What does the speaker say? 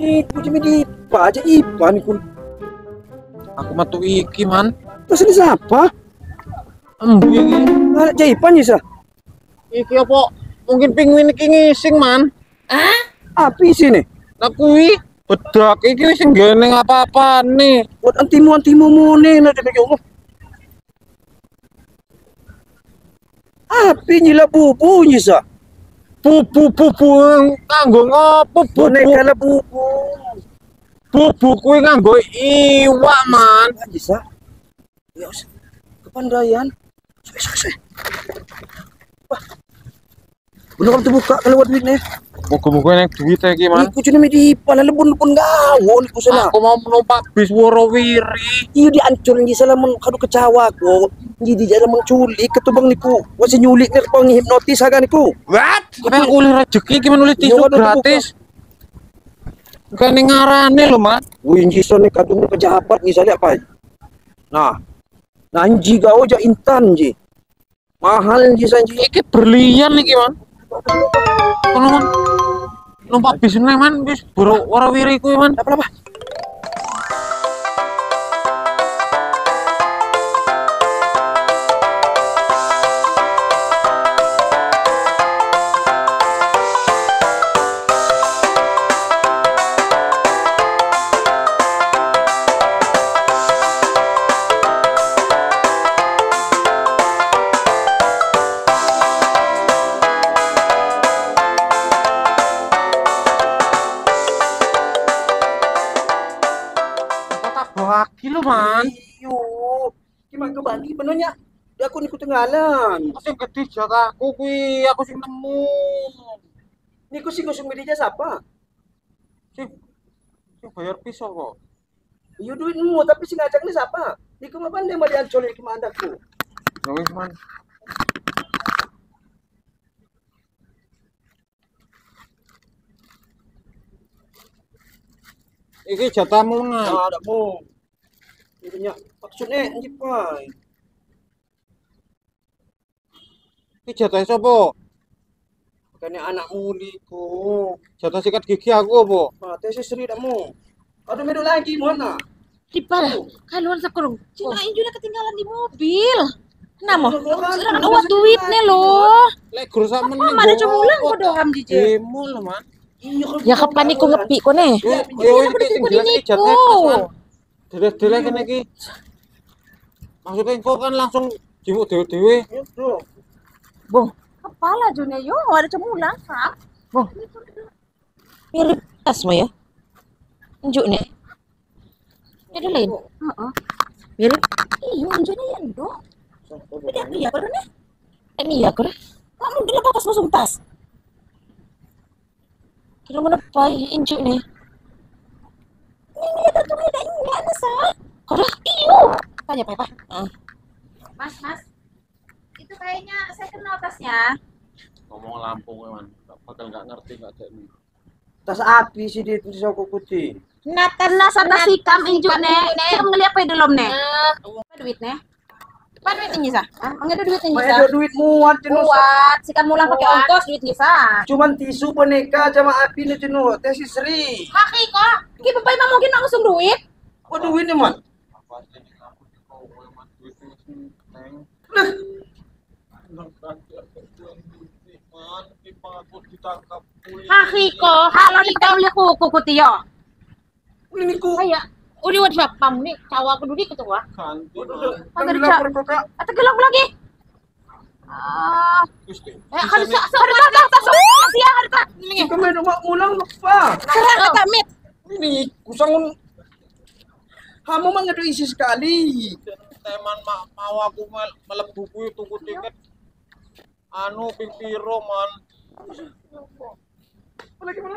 Iku cuma dipa aja ipan iku. Aku metu iki, Man. Terus ini siapa? Embu iki. Aja ipan ya, sa. Iki apa mungkin penguin iki ngising, Man. Hah? Api sini. Lah kuwi bedak iki wis nggene apa-apane. Buat antimu-antimu mune nek demi Allah. Api nyila bubu nyisa. Bubu-bubu nganggo ngopo bubu? Boneka lah bubu. Bubu kuwi nganggo iwak, Man. Bisa. Ya wis. Kepandaian. Sik. Wah. Bener kamu buka kelewat duitnya. Moga-moga nek duit iki, Man. Iku jenenge dipa lebun-lebun gawon iku sana. Aku mau numpak bis Worowiri. Iya diancur ngi salah mun kadu kecawa kok. Ngi di jalan menculik ketubang niku. Wasi nyulik nek penghipnotis haga niku. What? Tapi aku oleh rezeki iki menulis tisu gratis. Bukan ngarane lho, Man. Wih ngi sone kadung pejabat ngi sale apa? Nah. Nah nji gawo ja intan nji. Mahal nji sanji. Iki berlian iki, Man. Kono, Man. Numpak bis meneh, Man, wis boro Worowiri kuwi, Man. Apa-apa? Lagi lo, Man. Iyo, gimana ke Bali benernya? Ya aku niku ketinggalan. Aku sing gede jatahku kuwi, aku sing nemu. Niku sing ngusung media siapa? Sing bayar pisau kok. Iyo duitmu, tapi sing ngajak ni siapa? Niku mah pandai mah diancol iki mah andaku. Ya wis, Man. Iki jatahmu nah. Nah, adakmu. Ini maksudnya anjir pai. Iki jatah sapa? Bukannya anakmu niku. Jatah sikat gigi aku apa? Ah, tes seri dakmu. Aduh medu lagi mana? Dipala, kaluan sakurung. Cina injuna ketinggalan di mobil. Nah mo, serangan uang duitnya loh. Lek guru sama nih. Mana cuma ulang kok doham jije. Demo lho, Man. Ya kapan niku ngepi kok nih? Yo iki sing jelas jatah. Dele-dele kene iki. Maksudnya engko kan langsung jimuk dhewe-dhewe. Bung, kepala jone yo ada cemulang, Kak. Bung. Mirip tas mo ya. Njuk nih. Ada lain. Heeh. Mirip. Iyo, njune ya ndo. Beda iya kok nih. Ini ya kok. Kamu dulu tas langsung tas. Kira mana pai injuk nih. Ini ada tuh ada ini ada sa. Kau iyo. Tanya Pak. Mas, itu kayaknya saya kenal tasnya. Ngomong Lampung Man, bakal nggak ngerti nggak ada ini. Tas api sih di soko kuti. Nah, sana sikam injuk nih. Saya ngeliat apa di dalam nih? Apa duit nih? Apa duit ini sa? Enggak ada duit ini sa. Ada duit muat jenuh. Muat, sikam mulang pakai ongkos duit ini sa. Cuman tisu boneka sama api nih jenuh. Tes seri. Haki kok. Ki bapak emang mungkin langsung duit. Oh duit nih man. Lah. Haki kok. Halo nih kita beli kuku kutiyo. Ini ku. Kayak udah udah pam nih cawa aku dulu ketua. Ganti. Atau gelap lagi. Ah. Harus harus Ini kemarin mau mulang lupa. Serang kata mit. Ini kusangun. Kamu mah ngadu isi sekali. Teman mau aku melebu kuwi tuku tiket. Anu ping piro, Man. Lagi mana?